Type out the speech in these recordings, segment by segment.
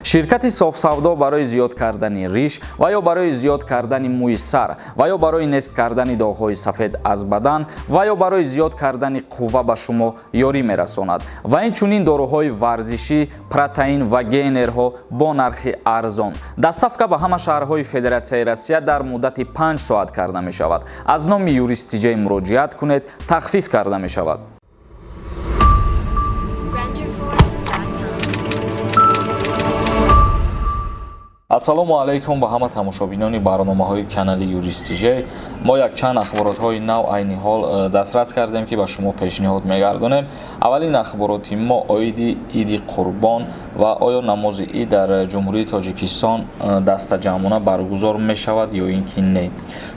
Ширкати Софсавдо барои зиёд кардани риш ва ё барои зиёд кардани мӯи сар ва ё барои нест кардани доғҳои сафед аз бадан ва ё барои зиёд кардани қувва ба шумо ёрӣ мерасонад ва инчунин доруҳои варзишӣ, протеин ва генерҳо бо нархи арзон. Доставка ба ҳама шаҳрҳои Федератсияи Россия дар муддати 5 соат карда мешавад. Аз номи Юрист Тиҷей муроҷиат кунед, тахфиф карда мешавад. Renderforest.com. Ассалому алайкум ба ҳама тамошобинони барномаҳои канали Юрист Тиҷей. Мо якчанд ахборотҳои нав айни ҳол дастрас кардем, ки ба шумо пешниҳод мегардонем. Аввалин ахбороти мо оиди Иди Қурбон ва оё намози ид дар Ҷумҳурии Тоҷикистон дастаҷамъона баргузор мешавад ё ин ки не.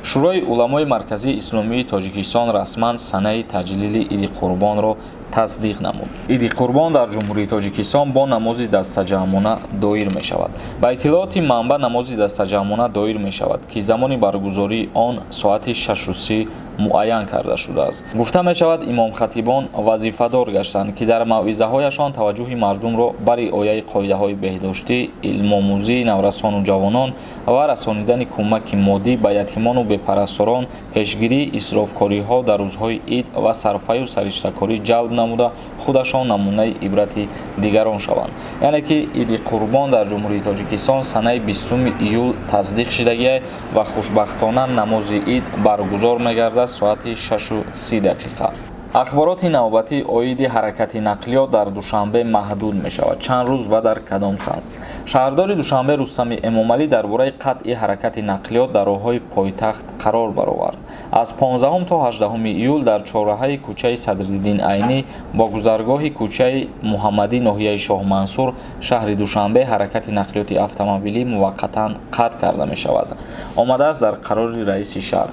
Шӯрои уламои Марказии Исломии Тоҷикистон расман санаи таҷлили Иди Қурбонро тасдиқ намуд. Иди Қурбон дар Ҷумҳурии Тоҷикистон бо намози дастаҷамъона доир мешавад. Ба иттилооти манбаъ, намози дастаҷамъона доир мешавад, ки замони баргузории он соати 6:30 муайян карда шудааст. Гуфта мешавад, имомхатибон вазифадор гаштанд, ки дар мавъизаҳояшон таваҷҷӯҳи мардумро ба риояи қоидаҳои беҳдоштӣ, илмомӯзии наврасону ҷавонон ва расонидани кӯмаки моддӣ ба ятимону бепарасторон, пешгирии исрофкориҳо дар рӯзҳои ид ва сарфаю сариштакорӣ ҷалб намуда, худашон намунаи ибрати дигарон шаванд. Яъне ки Иди Қурбон дар Ҷумҳурии Тоҷикистон санаи 20 июл тасдиқ шидагиа ва хушбахтона намози ид баргузор мегардад соати 6:30 дақиқа. Ахбороти навбатӣ оиди ҳаракати нақлиёт дар Душанбе маҳдуд мешавад. Чанд рӯз ва дар кадом самт? Шаҳрдори Душанбе Рустами Эмомалӣ дар бораи қатъи ҳаракати нақлиёт дар роҳҳои пойтахт қарор баровард. Аз 15 то 18 июл дар чорраҳаи кӯчаи Садриддин Айнӣ бо гузаргоҳи кӯчаи Муҳаммадӣ ноҳияи Шоҳмансур шаҳри Душанбе ҳаракати нақлиёти автомобилӣ муваққатан қатъ карда мешавад. Омадааст дар қарори раиси шаҳр.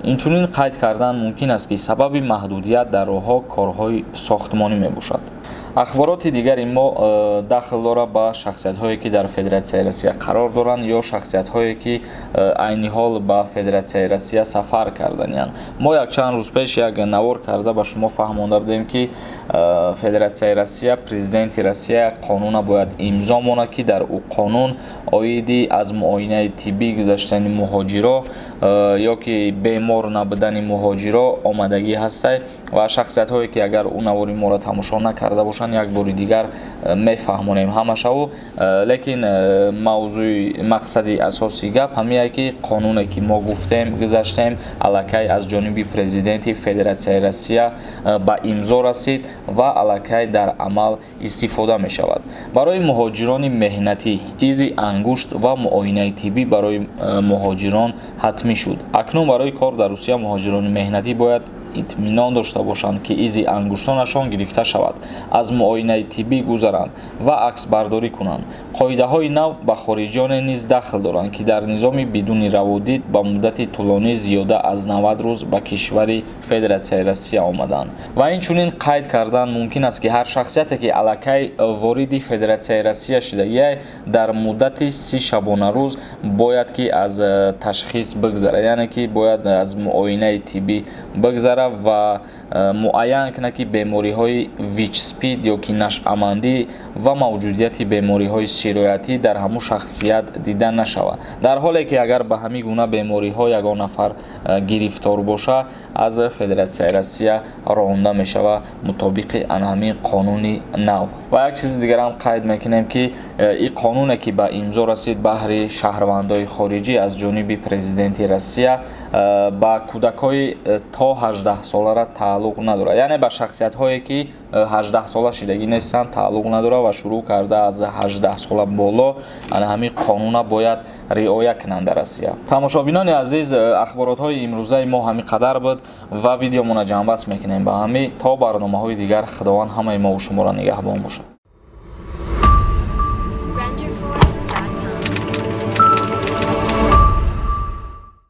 Инчунин қайд кардан мумкин аст, ки сабаби маҳдудият дар роҳҳо корҳои сохтмонӣ мебошад. Ахбороти дигари мо дахл дорад ба шахсиятҳое, ки дар Федератсияи Россия қарор доранд ё шахсиятҳое, ки айни ҳол ба Федератсияи Россия сафар карданиянд. Мо якчанд рӯз пеш як навор карда ба шумо фаҳмонда будем, ки Федератсияи Россия, президенти Россия қонуна бояд имзо монад, ки дар ӯ қонун оиди аз муоинаи тиббӣ гузаштани муҳоҷиро ё ки бемор набудани муҳоҷиро омадагӣ ҳастай. Ва шахсиятҳое, ки агар ӯ навори моро тамошо накарда бошанд, як бори дигар мефаҳмонем ҳамашаву. Лекин мавзӯи мақсади асосии гап ҳамие, ки қонуне, ки мо гуфтем, гузаштем, аллакай аз ҷониби президенти Федератсияи Россия ба имзо расид ва аллакай дар амал истифода мешавад. Барои муҳоҷирони меҳнатӣ изи ангушт ва муоинаи тиббӣ барои муҳоҷирон ҳатмӣ шуд. Акнун барои кор дар Русия муҳоҷирони меҳнатӣ бояд итминон дошта бошанд, ки изи ангуштонашон гирифта шавад, аз муоинаи тиббӣ гузаранд ва аксбардорӣ кунанд. Қоидаҳои нав ба хориҷиёне низ дахл доранд, ки дар низоми бидуни раводид ба муддати тӯлонӣ зиёда аз 90 рӯз ба кишвари Федератсияи Россия омаданд. Ва инчунин қайд кардан мумкин аст, ки ҳар шахсияте, ки аллакай вориди Федератсияи Россия шудагиай, дар муддати 30 шабонарӯз бояд ки аз ташхис бигзарад, яъне ки бояд аз муоинаи тиббӣ бигзарад ва муайян кунад, ки бемориҳои ВИЧ-СПИД ё ки нашъамандӣ ва мавҷудияти бемориҳои сироятӣ дар ҳамун шахсият дида нашавад. Дар ҳоле ки агар ба ҳамин гуна бемориҳо ягон нафар гирифтор боша, аз Федератсияи Россия ронда мешавад мутобиқи ана ҳамин қонуни нав. Ва як чизи дигарам қайд мекунем, ки ин қонуне, ки ба имзо расид баҳри шаҳрвандои хориҷӣ аз ҷониби президенти Россия, ба кӯдакҳои то 18 солара тааллуқ надорад, яъне ба шахсиятҳое, ки 18 сола шидагӣ нестанд, тааллуқ надорад ва шурӯъ карда аз 18 сола боло ана ҳамин қонуна бояд риоя кунанд дар Россия. Тамошобинони азиз, ахборотҳои имрӯзаи мо ҳамин қадар буд ва видеомона ҷамъбаст мекунем ба ҳамин. То барномаҳои дигар Худованд ҳамаи мову шуморо нигаҳбон бошад.